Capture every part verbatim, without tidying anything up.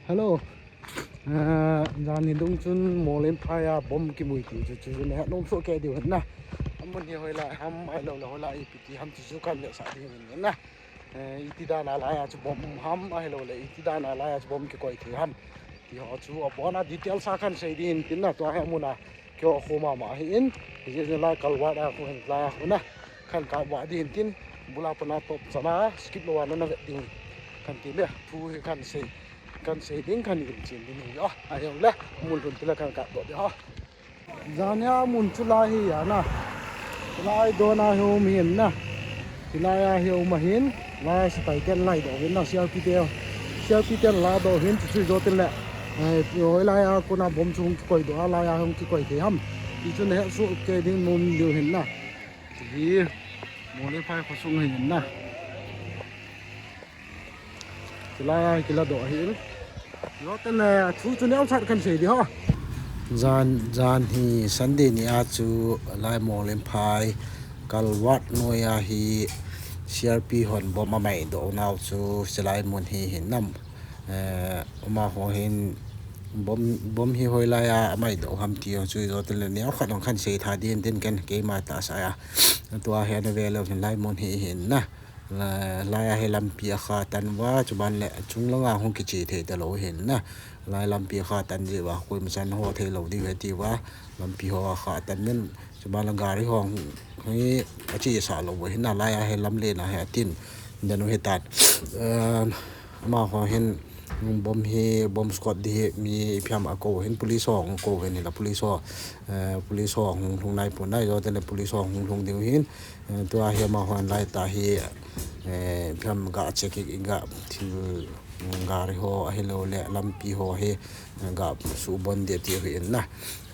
Hello. Eh, jan ni dung chun Mawlem phai a bomb kimui ti chu chu na nom so ke diu na. Amun hi hoilai ham, ahilou le hoilai ipi ti ham chu chu kan le sa ding na. Eh, iti dan a lai a chu bomb ham, ahilou le iti dan a lai a chu bomb kikoi thei ham. Ti ho chu abon a detail sa kan sei ding tin na, tua hi amun a kio khu mama hi in, hi je la kalwat a khu hin la khu na. Kan ka wa ding tin, bula pana top chana, skip lo wa na na vet ding. Kan ti le, thu hi kan sei, kan sei ding kan in chin ding hi. Ah, ayong le, mun lun ti la kan ka do de ha. Jania mun chu lai hi ya na. Lai do na hi um hin na. Hilai a hi um hin. Lai sipai ten lai do hin na, C R P te. C R P ten la do hin chu chu zo tin le. Eh, hoilai a kuna bomb chu hung kikoi do a, lai a hung kikoi thei ham. Ti chu na he su ke ding mun diu hin na. Hi, Mawlem phai khosung hin na. Hilai a kila do hin. Zo tin le, thu chu neo sat kan sei di ha. Jan, jan hi Sunday ni a chu lai Mawlem phai kalwat noi a hi C R P hon bomb amai do nau chu silai mun hi hin nam. Eh, amaho hin bomb, bomb hi hoilai a amai do ham ti ho chu zo tin le neo khat hung kan sei tha din tin ken keima ta sa ya. Tua hi ana ve lo hin lai mun hi hin na. La, lai a hi lampi a kha tan va, chuban le chung langa hung kichi thei ta lo hin na. Lai lampi a kha tan ji va, koi ma chan ho thei lo di ve ti va, lampi ho a kha tan min, chuban la gari ho hi a chi sa lo va hin na, lai a hi lam le na hi a tin, dan u hi tat. Eh, amaho hin, bomb hi, bomb squad di hi, mi phiam a ko hin, police ho ko hin la, police ho, eh, police ho hung lhung nai pu nai, zo tin le police ho hung lhung diu hin, Eh, tua hi amahon lai ta hi, eh, phiam ga check, ga thil, mm, gari ho ahilou le lampi ho hi, eh, ga subon de ti hi in na.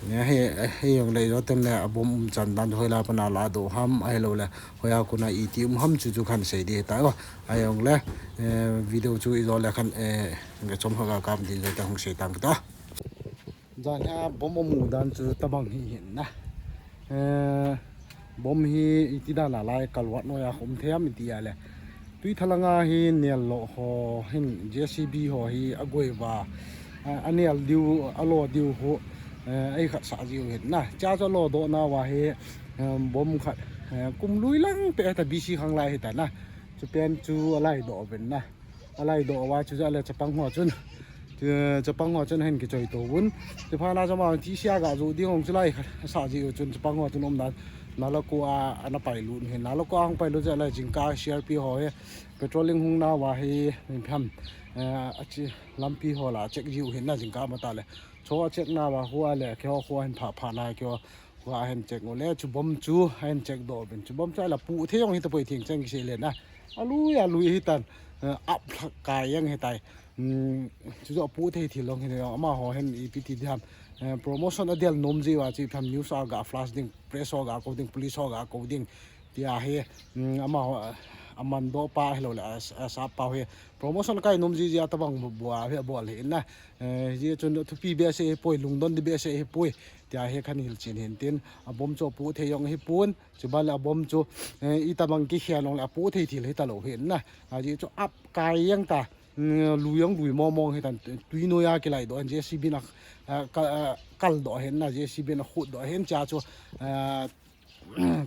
Ne hi, eh, hi jong le zo tin le abom um chan dan hoilai pana la do ham ahilou le hoiya kuna iti um ham chu chu kan sei di ta. Ahijong le, eh, video chu i zo le kan, eh, ga chom ho ga kam di zo ta hung sei tang ta. Jan a bomb amu dan chu tabang hi hin na. Eh, bomb hi iti dan a lai kalwat noi a um thei am iti a le. Tui thalanga hi nel lo ho hin J C B ho hi agoi va. A, anel diu, alo diu ho, eh, ei khat sa jiu hin na. Cha cha lo do na va hi, eh, bomb khat, eh, kum lui lang pe ta B C khang lai hi ta na. Chu pen chu alai do ven na. Alai do va chu ja le chapang ho chun. Chu, chapang ho chun hin kichoi to vun. Chu pha na jama ti sia ga ju ding hong chu lai kha sa ji u chun chapang ho chun um na. Na lo ko a, ana pai lu hin. Na lo ko a hong pai lu ja le jingkah C R P ho hi. Patrolling hung na va hi min pham. Eh, a chi lampi ho la check ji u hin na jingkah ma ta le. Cho a check na va hu a le ke ho khu hin pha pha na ke ho. Khu a hin check ngo le chu bomb chu hin check do bin. Chu bomb chu ala pu thei jong hi ta poi thing chang ki se le na. Alui, alui hi tan, eh, up lhak kai jeng hi tai. Hmm, chu jo pu thei thil long hi ne, amaho hin ipi ti diham. Eh, promotion adel nom ji va chu ipham news a ga flash ding, press ho ga ko ding, police ho ga ko ding. Tia hi, hmm, amaho, eh, aman do pa hi lo le, a, a sa pa hi. Promotion kai nom ji ji a tabang bu, bu a hi bol hi na. Eh, ji chun thupi be se hi poi, lungdon di be se hi poi. Tia hi kan hil chin hin tin, abom chu pu thei jong hi pun. Chuban le abom chu, eh, itabang kikhel long le apu thei thil hi ta lo hin na. Aji chu up kai jeng ta, mm, lui jong lui mong mong hi tan, tui noi a kilai do, J C B na, eh, ka, eh, kal do hin na, J C B na khut do hin cha chu, eh,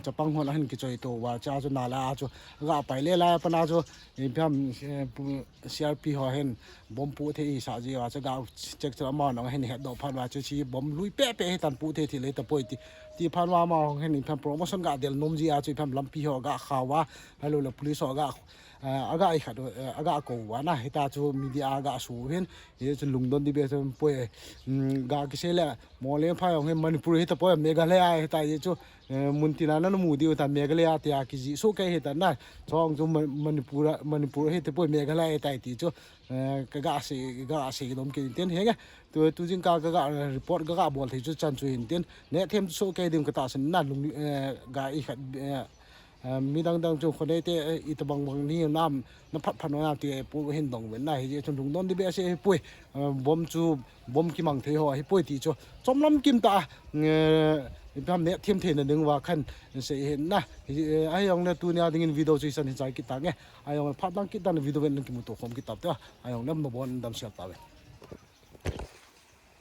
chapang hon a hin kichoi to va cha chu na la a chu, ga pai le la pa na chu, in pham, eh, pu, C R P ho hin bomb pu thei sa ji a chu ga check chu amahon hin het do phan va chu chi bomb lui pe pe hi tan pu thei thil hi ta poi ti. Ti phan va amahon hin ipham promotion ga del nom ji a chu ipham lampi ho ga kha va. Ahilou le police ho ga, eh, aga i khat, eh, aga ko va na hi ta chu media ga su hin. Hi chu lungdon di be chu poi, mm, ga ki se le Mawlem phai jong hin Manipur hi ta poi, Meghalaya hi ta hi chu, eh, mun tina na mu diu ta Meghalaya tia ki ji so ke hi ta na. Chong chu Ma-, Manipur, Manipur hi ta poi Meghalaya hi ta ti chu, eh, ka ga se, ga se dom ke tin he nge. Tu, tu jing ka, ka ga report ka ga bol thei chu chan chu hin tin. Ne them so ke dim ka ta sin na lung, eh, ga i khat, eh, Eh, midang dang chu khonei te, eh, itabang bang ni nam, na phat phat na ti, eh, pu hin dong ven na hi chu lungdon di be se hi pui. Eh, bom chu, bom kimang thei ho hi pui ti chu. Chomlam kim ta, eh, itam ne thim thei na ding va khan se hi na. Hi, eh, ahijong le tunia dingin video chu isan hi chai kit ta nge. Ahijong phat dang kit ta na video ven kimu to khom kit ta te. Ahijong le mabon dam sial ta ve.